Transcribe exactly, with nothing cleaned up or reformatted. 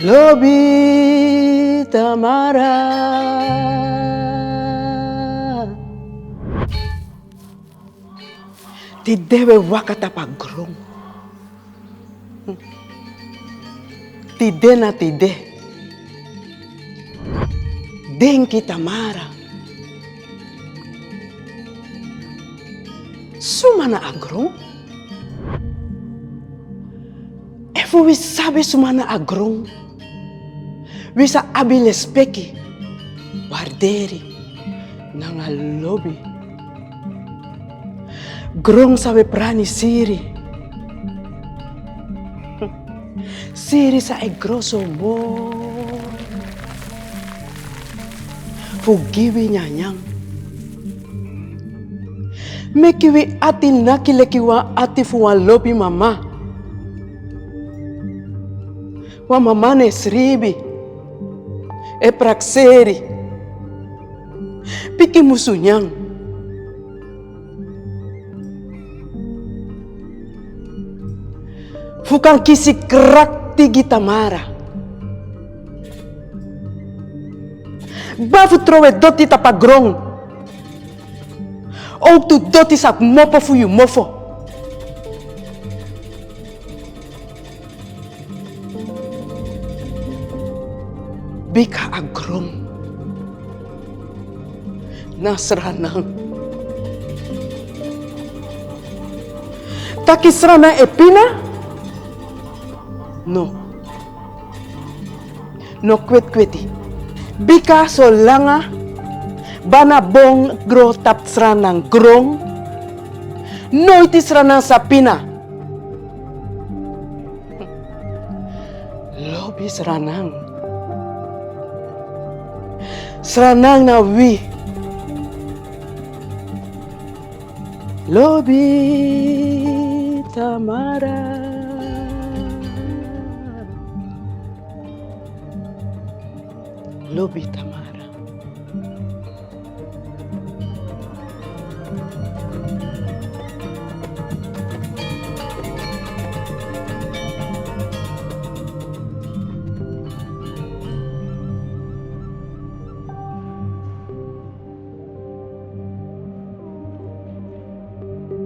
Lobi Tamara. Tide we waka tapu a gron. Tide na tide. Denki Tamara. Suma na a gron? Efu wi sabi suma na a gron, wi sa abi lespeki, warderi, nanga lobi. Gron san we prani siri. Siri san e gro so moi fu gi wi nyanyan. Meki wi ati naki leki wan ati fu wan lobi mama. Wan mama na e sribi, e prakseri. Pikin musu nyan. Fu kan kisi krakti gi Tamara. Kba fu trowe doti tapu a gron. Owktu doti sa kmopo fu yu mofo. Bika a gron na sranan. Taki sranan e pina? No. No kwetkweti. Bika solanga banabon gro tapu sranan gron, noiti sranan sa pina. Lobi sranan. Sranan na wi. Lobi Tamara. Lobi Tamara.